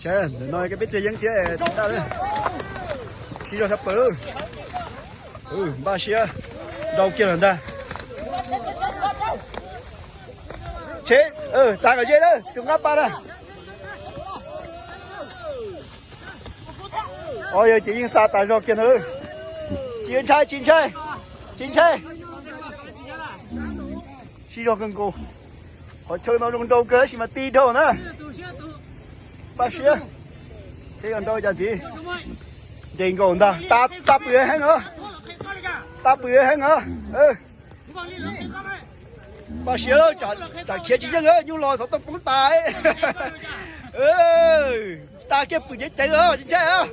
Ntawm no peb txiav yeeb thiab daj lawm. Sib zog sab plaws. Npaj siab nrau kiag lawm ntag. Txav kom ze lawm tus nqaj pa na. Yog ces yeej xa tas zog kiag ntag lawm. Tsis ntshai, tsis ntshai, tsis ntshai. Sib zog kawg nkaus. Qhov chaw no zoo nrau kawg tab sis mas ti dhau na. Npaj siab. Seb yuav nrau cas ntxiv. Nres nkaus ntag, tas pwm heev os. Tas pwm heev os. Npaj siab, tsam khiav tsis yeej, nyuj los xov tooj poob tas. Tas kiag pwm ceev ceev os, tsis ntshai os.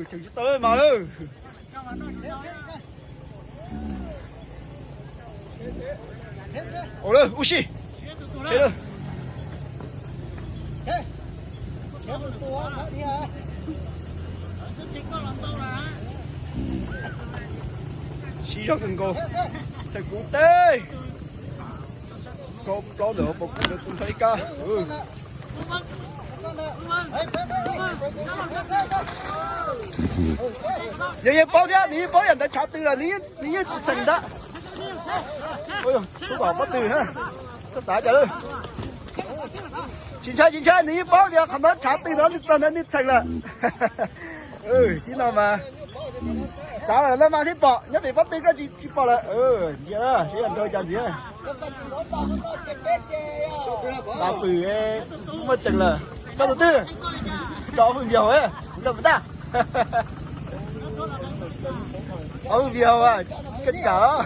Cheem tsis tau mas lawm. Ua si. Sib zog kawg nkaus. Thawj kub teb. Kaub plaub ntawm hauv paus kub ntawd tu nrho ib kab. Yog yeej paub thiab, nws yeej paub yam ntawd tshav tw lawm, nws yeej txheem ntag. Tub kom pob tw na, txhob xav cas lawm. Tsis ntshai, tsis ntshai, nws yeej paub tias qhov no tshav tw no nws txog ntawd nws txheem lawm. Tib no mas txav lawm no mas thiaj pom, nyob pem pob tw koj tsis pom lawm. Ntsia seb yuav nrau cas ntxiv. Tas pwm, muaj ceem lawm. Koj tus twg? Rau hwj vias hauv, nrau pus tag. Rau hwj vias hauv, koj tsis kam los?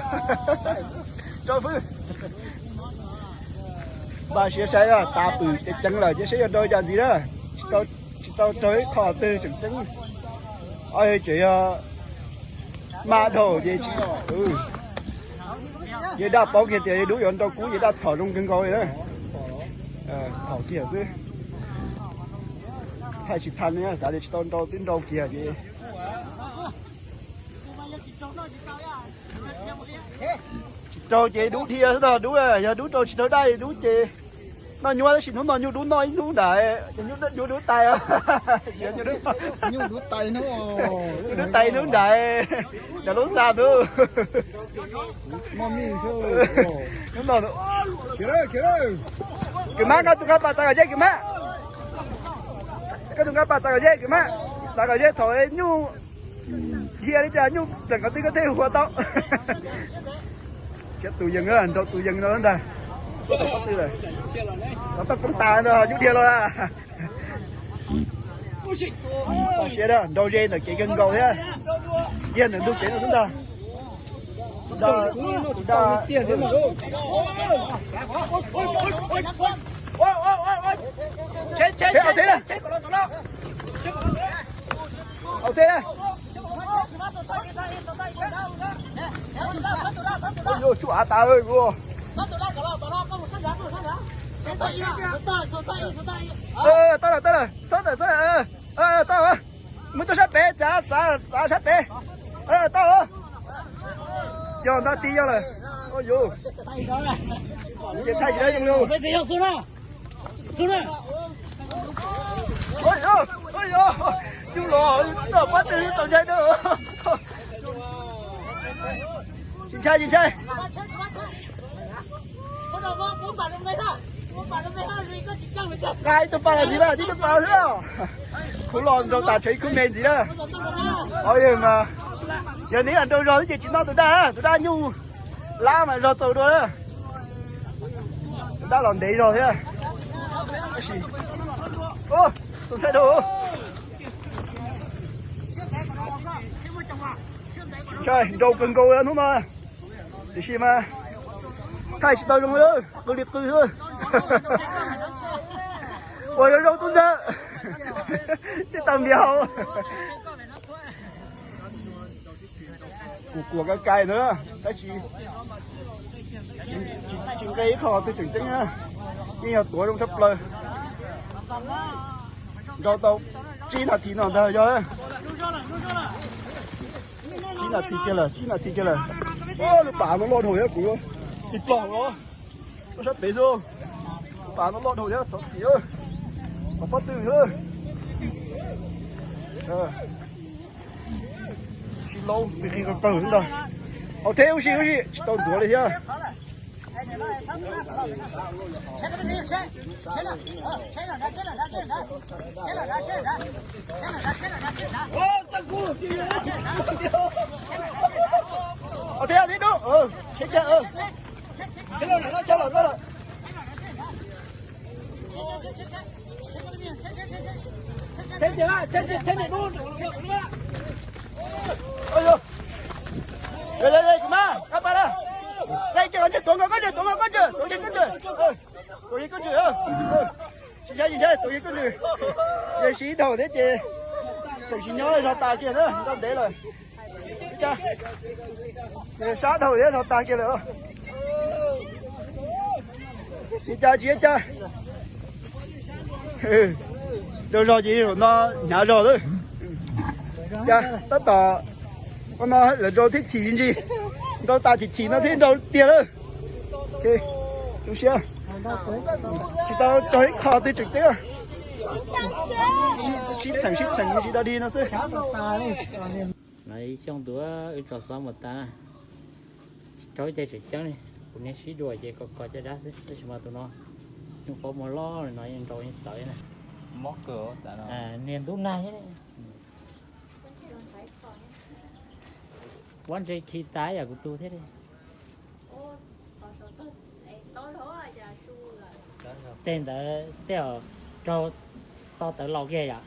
Rau hwj. Npaj siab saib, tas pwm ceev ceev lawm ces seb yuav nrau cas ntxiv na. Tsis tau raug ib qho twg tseem ceeb. Ob tseem yog maj dhau ces tsis. Yawg daj paub kiag tias yawg dub yuav nrau kub, yawg daj txhom zoo kawg nkaus li na. Txhom kiag xwb. Thaij tsis tau, xav tias tsis tau nrau twb nrau kiag ces. Tsis raug ces dub dhia xwb no, dub, yog dub raug tsis raug daj dub ces noj nyuaj tab sis hnub no nyuj dub noj ib hnub nram, nyuj dub tais, nyuj dub tais hnub nram, nram lub xa ntawd. Hnub no, Kws Mab, koj tus nqaj pas txav kom ze Kws Mab. Koj tus nqaj pas txav kom ze Kws Mab. Txav kom ze thaum nyuj dhia li cas nyuj pleem qhov twg koj thiaj hu tau. Siab tus yees, nrau tus yees no ntag. Xov tooj poob tas no nyuj dhia los. Siab nrau ze ntawm kev kawg nkaus thiab. Yog ntawm ntug kev no xwb ntag. Au thiab, au thiab. Tsuj av tas. Tau lawm, tau lawm, txhob tawm, txhob tawm. Tau, muab tuaj sab pem, txav, txav sab pem. Tau. Yog nta ti yog lawm. Yus, ces thaij tsis dab zoo li. Yus los txog pob tw txaus ntshai na. Tsis ntshai, tsis ntshai. Nqa ib tug pas los ntxiv na, tib tug pas xwb na. Khub los nrau tas tshuav ib khub me ntxiv na. Yog neb nrau zog xwb ces tsis noj tus daj, tus daj nyuj lab mas zog txaus dua na. Tus daj los ntev zog thiab. Tab sis, tus ntxhais dua. Ntshai nrau kawg nkaus hnub no. Tiam sis mas thaij tsis tau zoo li, qw li qw xwb. Ua zoo zoo tub ntxawg, tej tau npias hauv. Kuv kuam ka kai ntawd tab sis tsis nqe ib qho twg tseem ceeb na, yeej yog tuav zoo tshaj plaws. Nrau tau tsib nas this no ntag yog. Tsib nas this kiag lawm, tsib nas this kiag lawm. Lub pas no loj dhau thiab kuv, ib plog hauv los, lub sab pem xwb. Lub pas no loj dhau thiab txhob tim. Pob tw lawm. Sib laub pib qhib qawg qawg xwb ntag. Hau thiab, ua si ua si, tsis tau ntxuav li thiab. Hau thiab, thiab dub, sib cag, coj los, coj los. Ê, ê, ê, kuv mas, qab pas lawm. Ê, cia tuav nkaus koj ntswg, tuav nkaus koj ntswg, tuav yawg koj ntswg. Tuav yawg koj ntswg. Tsis ntshai, tsis ntshai, tuav yawg koj ntswg. Yawg sib dhau thiab ces txawm tsis nyob zog tas kiag na, nrau ntev lawm. Sab dhau thiab zog tas kiag lawm. Tsis cas, tsis cas. Nrau zog ces no hnyav zog lawm. Cas tab tom ua no lawv nrau thiab chim ntsis. Nrau tas chim chim no thiab nrau tiag lawm. Zoo siab. Tsis tau raug ib qho twg tseem ceeb. Sib txheem sib txheem tsis dog dig no xwb. No ib xyooj tus wb tso xob mus tas na. Raug ib teg tseem ceeb li, kuv niag sib dua ces kos kos caj dab xwb, tab sis mas tus no nyuj qaub muag loj li no yeej nrau yeej tawv na. Niag ntub nag thiab. Vab ntse khi tas yam kuv tus thiab li. Tej ntawd tej raug tau tawv laus kiag yom.